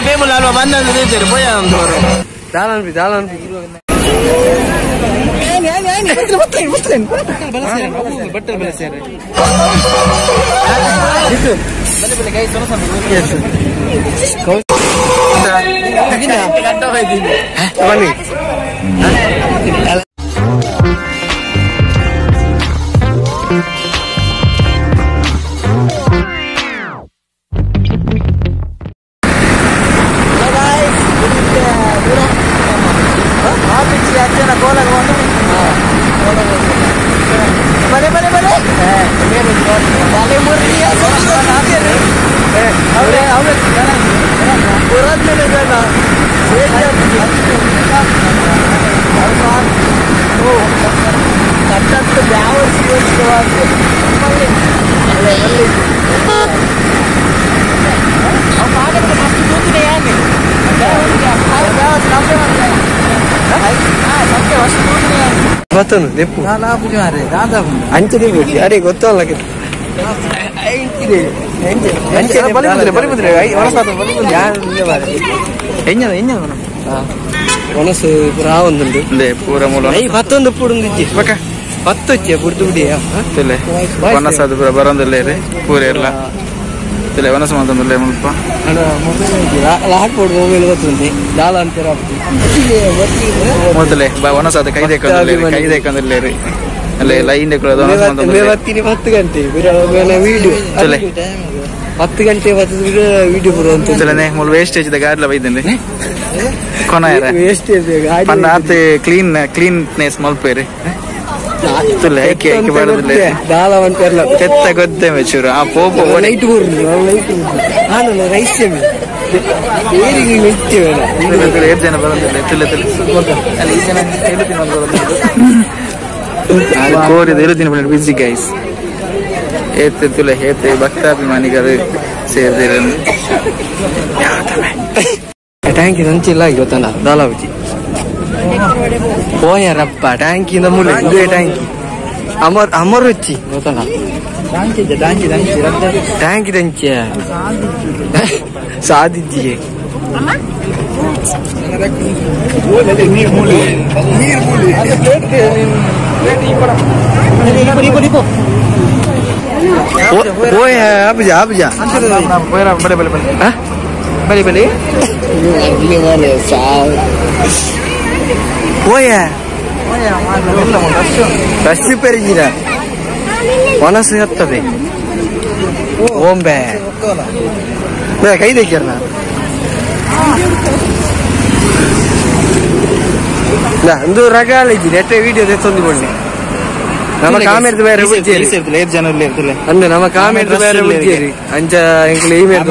Table ಅಲ್ವಾ ಬಂದಂದ್ರೆ ಪೋಯ ದಾಲನ್ಪಿ ದಾಲನ್ಪಿ ಬಟ್ಟೆ ಬೆಲೆ ಸೇರಿ ಬನ್ನಿ. ಅಂಚೆ ಅರೆ ಗೊತ್ತಲ್ಲ ಒಣಸು ಪೂರ ಒಂದುಂಡು ಪೂರ ಮೂಲ ಪತ್ತೊಂದು ಪುಡುಂದಿಜ್ಜಿ ಪತ್ತೊಚ್ಚೆ ಪುಡ್ದು ಬಿಡಿಯ ಒಣಸಾದ ಪೂರ ಬರೋದಿಲ್ಲ ಪೂರ ಎಲ್ಲ ತುಲೆ ಒಣಸು ಮಾತೊಂದಿಲ್ಲ ಮುಲ್ಪ ಲಾಕ್ ಬೋರ್ಡ್ ಮೊಬೈಲ್ ಗೊತ್ತುಂಟು ದಾಲ ಅಂತೀರ ಮೊದಲೇ ಒಣಸಾದ ಕೈ ದೇಕೊಂಡಿಲ್ಲ ಕೈ ದೇಕೊಂಡಿಲ್ಲ ಅಲ್ಲೇ ಲೈನ್ 10 ಗಂಟೆ ವೀಡಿಯೋ 10 ಗಂಟೆ ವೀಡಿಯೋ ಪೂರ ಅಂತ ಮೂಲ ವೇಸ್ಟೇಜ್ ದ ಗಾಡ್ಲ ಬೈದಂದೆ ಕೊನ ವೇಸ್ಟೇಜ್ ಪಂಡ ಆತೆ ಕ್ಲೀನ್ ಕ್ಲೀನ್ನೆಸ್ ಮಲ್ಪೇರಿ ತುಲೆ ಐಕೆ ಐಕೆ ಬರೋದಿಲ್ಲ ದಾಲ ಅಂತೀರಲ್ಲ ತೆತ್ತ ಗೊತ್ತೆ ಮೆಚೂರು ಆ ಪೋಪೋ ಲೈಟ್ ಬೋರ್ಡ್ ಲೈಟ್ ನಾನು ರೈಸ್ ಏರಿಗೆ ಮೆಚ್ಚಿ ಬೇಡ ಏಳು ಜನ ಬರೋದಿಲ್ಲ ತುಲೆ ತುಲೆ ಅಲ್ಲಿ ಈ ಜನ 7 ದಿನ ಬರೋದಿಲ್ಲ ಕೋರಿದ 7 ದಿನ ಬಿಸಿ ಗೈಸ್ ಏತೆ ತುಲೆ ಏತೆ ಭಕ್ತಾಭಿಮಾನಿಗಳು ಸೇರಿದಿರ ಟ್ಯಾಂಕಿ ನಂಚಿಲ್ಲ ಗೊತ್ತಲ್ಲ ದಾಲಾಬುಜಿ ಪೋಯರಪ್ಪ ಟ್ಯಾಂಕಿ ನಮ್ಮೂಲೆ ಇದೇ ಟ್ಯಾಂಕಿ ಅಮರ್ ಅಮರ್ ರುಚಿ ಗೊತ್ತಲ್ಲ ಟ್ಯಾಂಕಿ ದಂಚೆ ಸಾಧಿಜ್ಜಿಗೆ ಪೋಯ ಆಪುಜ ಆಪುಜ ಬಲೆ ಬಲೆ ಬಲೆ ಬಲೆ ಬಲೆ ಪೋಯ ರಶ್ ಪೆರಿಜಿನ ಮನಸ್ಸು ಹತ್ತದೆ ಓಂಬೆ ಕೈ ದೇಕ್ಯಾರ ಒಂದು ರಗಾಳಿಜಿ ನೆಟ್ಟೆ ವಿಡಿಯೋ ತೆತ್ತೊಂದು ನಮ್ಮ ಕಾಮೇರ್ದು ಬೇರೆ ಬುಜ್ಜೇರಿ ಅಂದ್ರೆ ನಮ್ಮ ಕಾಮೇರ್ದು ಬೇರೆ ಬುಜ್ಜೇರಿ ಅಂಚ ಎಂಕ್ಲೆ ಈ ಮೇರ್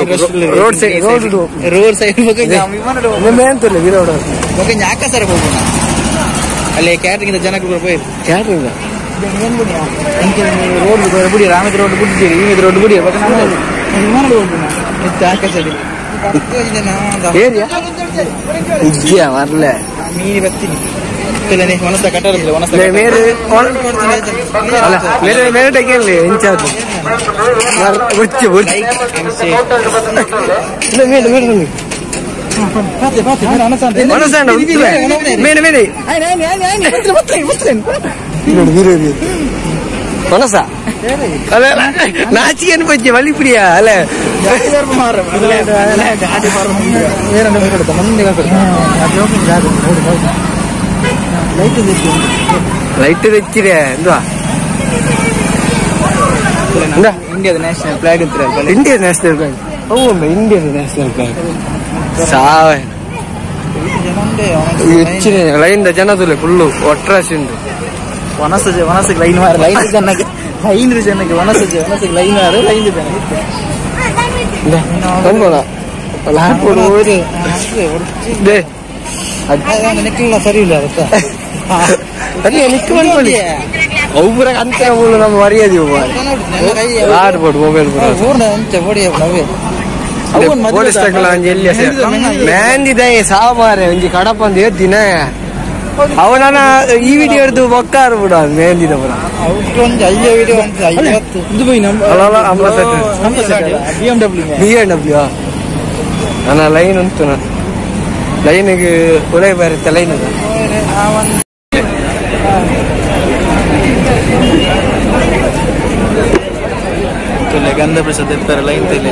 ರೋಡ್ ಸೈಡ್ ರೋಡ್ ಸೈಡ್ ಮೇಂತಲ್ಲ ವಿರೋಡ ಸರ್ ಹೋಗೋಣ ಅಲ್ಲಿ ಕ್ಯಾಟ್ರಿಂಗ್ ಜನಗಳು ಹೋಯ್ತು ಕ್ಯಾಟ್ರಿಂಗ್ ರೋಡ್ ಬಿಡಿ ರಾಮೇದ ರೋಡ್ ಬಿಡ್ತೀರಿ ಈ ರೋಡ್ ಬಿಡಿ ಏರಿಯಾ ಇಜ್ಜಿಯ ಮರ್ಲೆ ಮೀನಿ ಬರ್ತೀನಿ ಒಣಸ ಕಟ್ಟಲ್ಲ ಒಣಸ ಮೇರೆ ಅಲ್ಲ ಮೇರೆ ಮೇರೆ ಟೆಕೆಲ್ಲಿ ಇಂಚಾದು ಬುಚ್ಚಿ ಬುಚ್ಚಿ ಮೇಲೆ ಮೇಲೆ ಮೇಲೆ ಮೇಲೆ ಮನಸ ಅಲ್ಲ ನಾಚಿಕೆ ಬಜ್ಜಿ ವಲಿಪಿಡಿಯಾ ಅಲ್ಲ ಲೈಟ್ ತೆಚ್ಚಿದೆ എന്തുവാ ಇಂಡಿಯಾದ ನ್ಯಾಷನಲ್ ಫ್ಲಾಗ್ ಅಂತ ಇಂಡಿಯನ್ ನ್ಯಾಷನಲ್ ಫ್ಲಾಗ್ ಓ ಇಂಡಿಯನ್ ನ್ಯಾಷನಲ್ ಫ್ಲಾಗ್ ಸಾವ ಹೆಚ್ಚಿನ ಲೈನ್ ಜನದುಲೆ ಫುಲ್ಲು ಒಟ್ರಾಸಿ ಉಂಟು ವನಸ ವನಸಕ್ಕೆ ಲೈನ್ ಮಾರ ಲೈನ್ ಜನಕ್ಕೆ ಲೈನ್ ಜನಕ್ಕೆ ವನಸ ವನಸಕ್ಕೆ ಲೈನ್ ಮಾರ ಲೈನ್ ಜನಕ್ಕೆ ಸರಿ ಇಲ್ಲ ನಿಕ್ಕ ಮಾಡ್ಕೊಳ್ಳಿ ಒಬ್ಬರ ಅಂತ ನಮ್ಮ ಮರ್ಯಾದೆ ಆಡ್ಬೋದು ಮೊಬೈಲ್ ಪೊಲೀಸ್ ತಗೊಳ್ಳ ಒಂಜಿ ಎಲ್ಲಿ ಮ್ಯಾಂದಿದ ಸಾಮಾರೆ ಒಂಜಿ ಕಡಪ ಒಂದು ಏತ್ ದಿನ ಅವನ ಈ ವಿಡಿಯೋ ಹಿಡಿದು ಬೊಕ್ಕಾರು ಬಿಡ ಮೆಹಂದಿದ ಪುರ BMW ನನ್ನ ಲೈನ್ ಉಂಟು ನಾನು ಲೈನಿಗೆ ಉಳೈ ಬರುತ್ತೆ ಲೈನ್ ಅದು ಗಂಧ ಪ್ರಸಾದ ಇರ್ತಾರೆ ಲೈನ್ ತಲೆ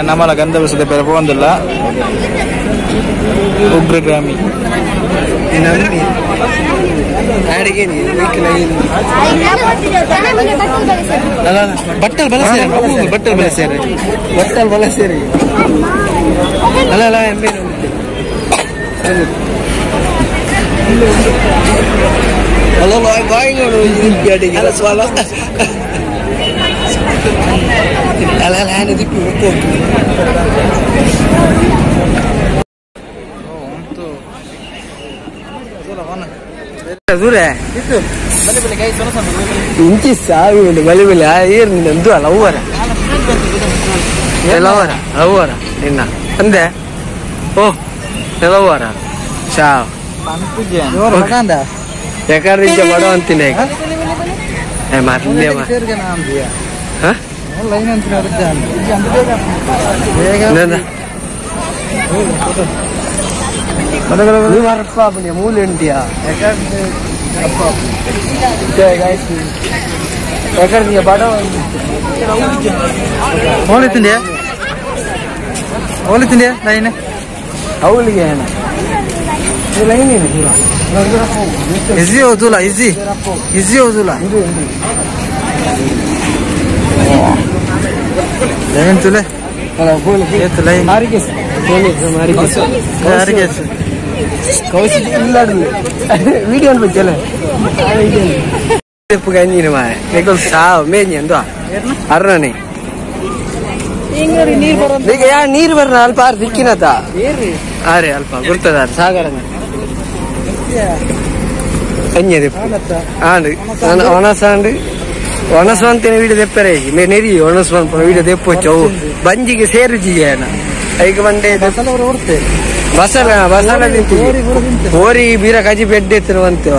ನಮ್ಮಲ ಗಂಧ ಪ್ರಸಾದ ಪೇರ ಪೋಂದಿಲ್ಲ ಉಗ್ರಗ್ರಾಮಿ ಬಟ್ಟಲ್ ಬಲಸೇರಿ ಬಟ್ಟಲ್ ಬಲಸೇರಿ ಬಟ್ಟಲ್ ಬಲಸೇರಿ ಅಲ್ಲ ಅಲ್ಲ ಇಂಚಿ ಸಾವಿ ಉಂಟು ಬಲಿ ಬಲಿ ಏರ್ ನಿಂದು ಅಲ್ಲ ಅವ್ವರ ಲವರ ಲವರ ನಿನ್ನ ಅಂದೆ ಓ ಲವರ ಚಾ ಯಾಕಂದ್ರೆ ಇಂಚ ಬಡ ಅಂತೀನಿ ಮರ್ಲೆ ಮೂಲೆ ಉಂಟಿಯಾ ಯಾಕಂದ್ರೆ ಬಡ ಹೋಲಿತಿಂಡಿಯಾ ಹೋಲಿತಿಂಡಿಯಾ ಲೈನ್ ಅವಳಿಗೆ ಲೈನ್ ಈಸಿ ಓದುಲ್ಲ ಈಸಿ ಈಸಿ ಓದುಲ್ಲ ಲೈನ್ ತುಲೆ ಲೈನ್ ವಿಡಿಯೋ ಅನ್ಬೇಕಲ್ಲ ಸಾವು ಮೇಜಿ ಅಂದು ಅರ್ಣನೆ ಯಾ ನೀರು ಬರ್ರ ಅಲ್ಪ ಆರ್ ದಿಕ್ಕಿನತ ಆರೆ ಅಲ್ಪ ಗುರ್ತದ ಸಾಗರ ಅಂಜದೆ ಆಂಡ್ ಒಣಸಾಂಡ್ ಒಣಸ್ವಂತಿನ ವೀಡಿಯೋ ದೆಪ್ಪರೆ ಮೇ ನೆರಿ ಒಣಸ್ವಂತ ವೀಡಿಯೋ ದೆಪ್ಪು ಚೌ ಬಂಜಿಗೆ ಸೇರುಜಿಗೆ ಐಕ ಬಂಡೆ ಬಸಲ ಬಸಲ ಹೋರಿ ಬೀರ ಕಜಿ ಬೆಡ್ ಎತ್ತಿರುವಂತೆ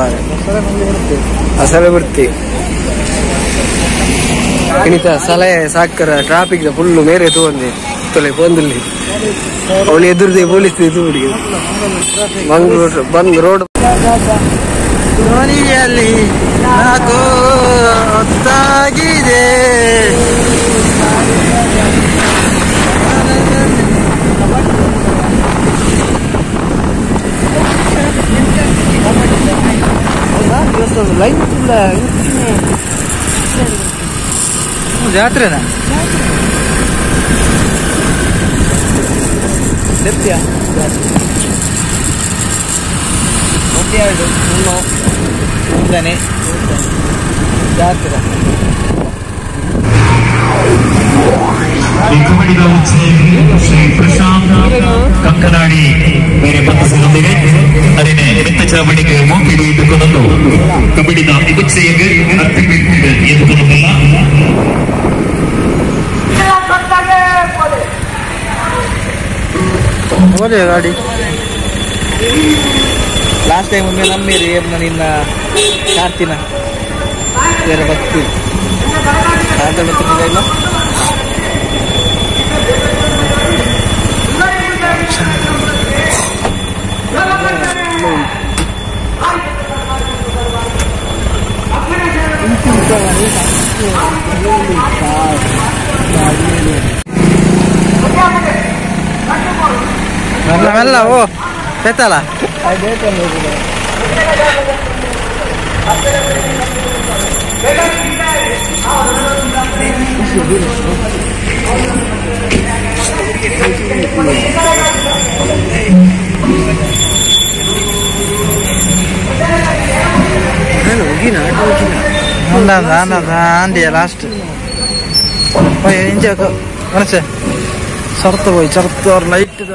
ಬಸಲ ಬಿಡ್ತಿ ಇನಿತ ಸಲಹೆ ಸಾಕರ ಟ್ರಾಫಿಕ್ ಫುಲ್ ಮೇರೆ ತೋಂದೆ ತೊಲೆ ಪೊಂದಿಲ್ಲಿ ಅವಳು ಎದುರ್ದೆ ಪೊಲೀಸ್ ಇದು ಹುಡುಗಿ ಮಂಗಳೂರು ಬಂದ್ ರೋಡ್ ದೋಣಿಯಲ್ಲಿ ನಾಲ್ಕು ಹೊತ್ತಾಗಿದೆ ಜಾತ್ರೆನಾ ಜಾತ್ರೆ ಕಬಡ್ಡಿದ ಶ್ರೀ ಪ್ರಶಾಂತ್ ಕಂಕನಾಡಿ ಬೇರೆ ಪಂದ್ಯದೊಂದಿಗೆ ಅರಿನೆ ಮೆತ್ತ ಚಾವಣಿಗೆ ಮೋಕಿಡು ಇಟ್ಟುಕೊಂಡು ಕಬಡ್ಡಿದ ಉಚ್ಚೆಗೆ ಅರ್ಪಿಬೇಕು ಎಂದುಕೊಳ್ಳಲ್ಲ. ಗಾಡಿ ಲಾಸ್ಟ್ ಟೈಮ್ ಒಮ್ಮೆ ನಮ್ಮಿರಿ ನಿನ್ನ ಕಾರ್ತಿನ ಬೇರೆ ಭಕ್ತಿ ಇಲ್ಲ. ಮೆಲ್ಲ ಮೆಲ್ಲ ಓ ಬೇತಲ್ಲ ಲಾಸ್ಟ್ ಮನಸ್ಸೆ ಚರ್ತ പോയി ചർത്ത് ലൈറ്റ്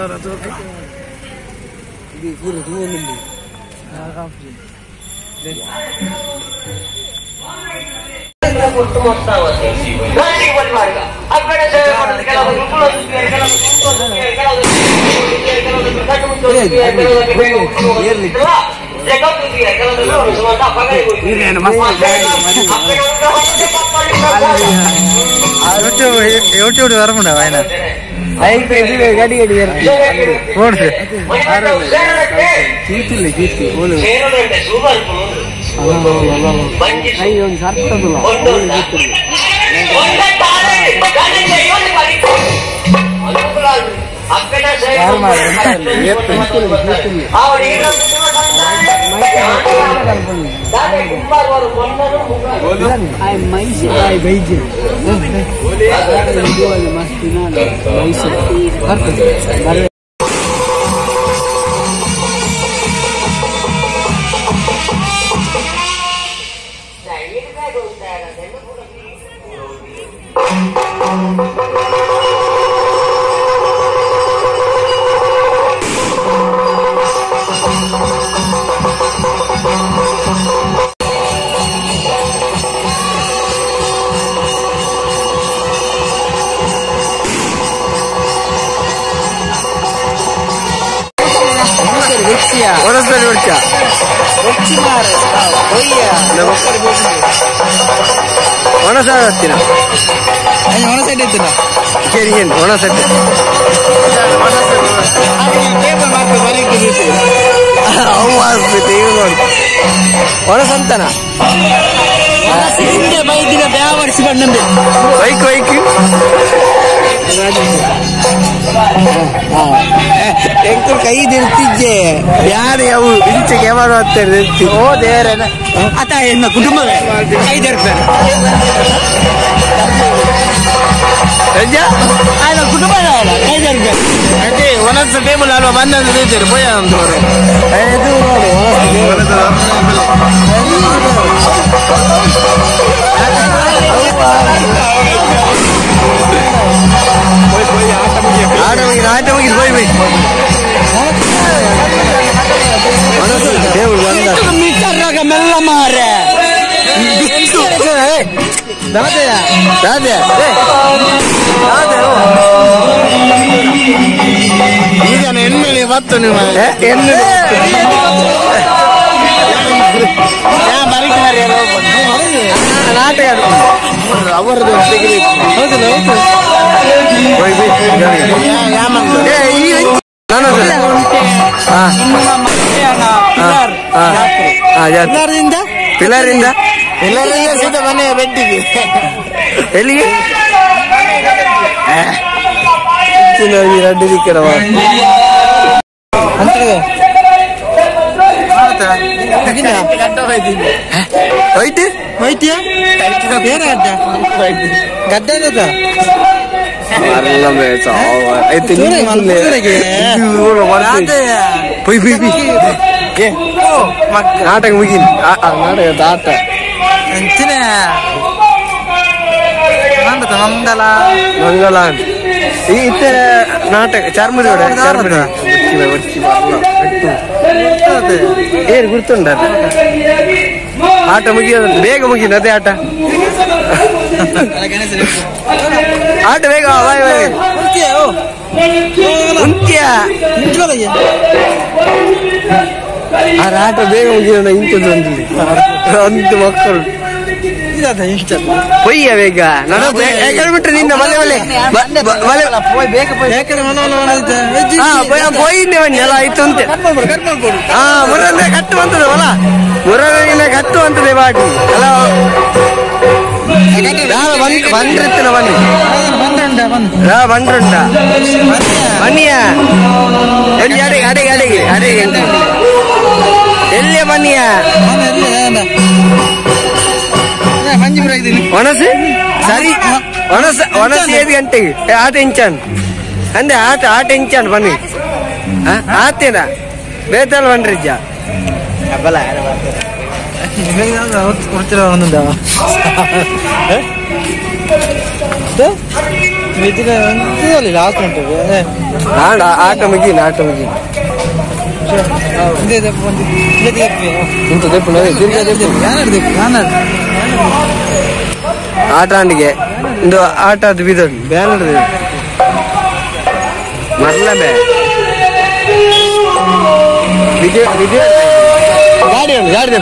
YouTube வரமுண்டா வாயனா ಗಡಿ ಗಡಿ ಕೀರ್ತಿಲ್ಲ ಕೀರ್ತಿ ಒಣಸಂತನ ಬೈಕ್ ಬೈಕ್ ಎಂಕುಲ್ ಕೈ ತಿರ್ತಿದ್ದೆ ಯಾರು ಅವು ಇಂಚೆ ಕ್ಯಾಮರಾ ತಿರ್ತಿ ಓ ದೇವರೇ ಆತ ಎನ್ನ ಕುಟುಂಬವೇ ಕೈ ತಿರ್ತಾರೆ ಕುಟುಂಬ ಕೈ ತಿರ್ತಾರೆ ಅದೇ ಒಂದೊಂದು ಟೇಬಲ್ ಅಲ್ವಾ ಬಂದಂದು ತಿರ್ತೀರಿ ಪೋಯ ಅಂತವರು ಆಟ ಮುಗಿದು ಆಟ ಮುಗಿದು ಹೋಯ್ ಹೋಯ್ ಮೆಲ್ಲ ಮಾರೆ ಈಗ ಎಣ್ಣೆ ಬತ್ತು ನೀವು ಎಣ್ಣೆ ನಾಟಕ ಅವರದ್ದು ಪಿಲ್ಲರಿಂದ ಎಲ್ಲರಿಂದ ಸೀದಾ ಮನೆಯ ಬೆಡ್ಡಿಗೆ ಎಲ್ಲಿಗೆ ರಡ್ಡು ವೈಟ್ ವೈಟ್ಯಾ ಬೇರೆ ಗಡ್ಡ ಗಡ್ಡ ನಾಟಕ ಮುಗಿ ನಾಟಕ ಆಟ ಮಂಗಲ ಮಂಗಲ ಇತ್ತ ನಾಟಕ ಚರ್ಮದ ಚರ್ಮದ ಏರು ಗುರ್ತುಂಡ ಆಟ ಮುಗಿಯೋದು ಬೇಗ ಮುಗಿದ ಅದೇ ಆಟ ಆಟ ಬೇಗ ಬಾಯ್ ಬಾಯ್ ಉಂತ್ಯ ಆಟ ಬೇಗ ಮುಗಿಯೋಣ ಇಂಥದ್ದು ಒಂದು ಮಕ್ಕಳು ಪೊಯ್ಯ ಬೇಗ ಬಿಟ್ರೆ ನಿನ್ನ ಮಲೆ ಮಲೆ ಪೊಯ್ಯಿಂದೆ ಬನ್ನಿ ಅಲ್ಲ ಆಯ್ತು ಅಂತೆ. ಹಾ ಮುರನೆ ಕಟ್ಟು ಅಂತದೆ ಅಲ್ಲ, ಮುರನೆ ಕಟ್ಟು ಅಂತದೆ ಬಾಟಿ ಅಲ್ಲ. ಬಂದಿರ್ತೀನ ಬನ್ನಿ ಬಂದ್ರುಂಟ ಬನ್ನಿಯ ಎಲ್ಲಿ ಅಡೆಗೆ ಅಡೆಗೆ ಅಡೆಗೆ ಅಡೆಗೆ ಎಲ್ಲಿಯ ಬನ್ನಿಯ ಒಣಸು ಸರಿ ಒಣಸ ಒಣಸು 7 ಗಂಟೆಗೆ ಆಟ ಇಂಚಾನ್ ಅಂದೆ ಆಟ ಆಟ ಇಂಚಾನ್ ಬನ್ನಿ ಆತೇನ ಬೇತಲ್ ಬನ್ರಿಜ್ಜ ಆಟ ಮುಗೀನ ಆಟ ಮುಗೀನ ಆಟ ಆಂಡಿಗೆ ಇಂದು ಆಟ ಅದು ಬಿದೋಗಿ ಬ್ಯಾನರ್ ಮರ್ಲಬೆ Video video ಗಾಡಿ ಉಂಟು ಗಾಡಿ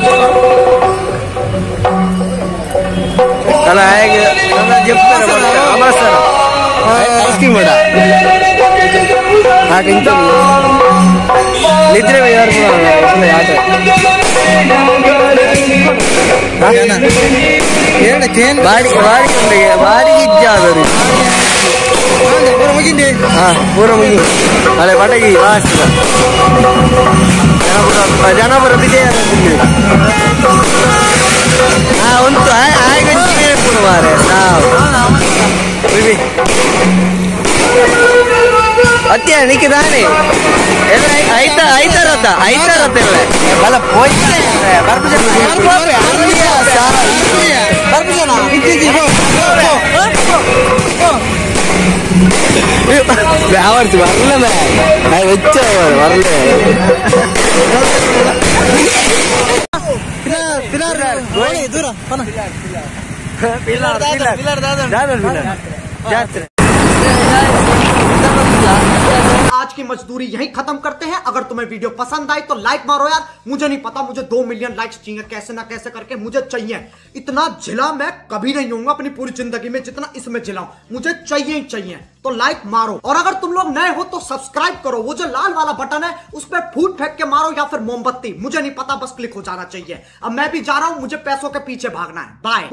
ಅಲ್ಲ ಹೇಗೆ ಐಸ್ ಕ್ರೀಮ್ ಬೇಡ ಆಟ ಇಂತ ನಿದ್ರೆ ಆಟ ಬಾಡಿ ಬಾಡಿ ಬಾಡಿಗೆ ಇಜ್ಜಾದರು ಹಾ ಪೂರ ಮುಗಿ ಅಲ್ಲೇ ಪಟಗಿ ಲಾಸ್ಟ್ ಜನಪುರ ಬಿಜಯ ಹಾ ಉಂಟು ಆಯ್ಕೆ ಪೂರ ಮಾರೆ ಸಾವು ಅತ್ಯ ನಿಕ್ಕೆ ತಾನೆ ಎಲ್ಲ ಐತ ಐತಾರತ್ತ ಐತಾರತ್ತ ಎಲ್ಲ ಬಲ ಪೋಯ್ತೆ ಅವರ್ತು வரல நான் வச்ச வரல ಜಾತ್ರೆ. आज की मजदूरी यहीं खत्म करते हैं। अगर तुम्हें वीडियो पसंद आई तो लाइक मारो यार, मुझे नहीं पता, मुझे 2 मिलियन लाइक्स चाहिए, कैसे ना कैसे करके मुझे चाहिए। इतना झिला मैं कभी नहीं होऊंगा अपनी पूरी जिंदगी में जितना इसमें झिलाऊं, मुझे चाहिए ही चाहिए। तो लाइक मारो, और अगर तुम लोग नए हो तो सब्सक्राइब करो, वो जो लाल वाला बटन है उस पर फूट फेंक के मारो या फिर मोमबत्ती, मुझे नहीं पता, बस क्लिक हो जाना चाहिए। अब मैं भी जा रहा हूं, मुझे पैसों के पीछे भागना है। बाय।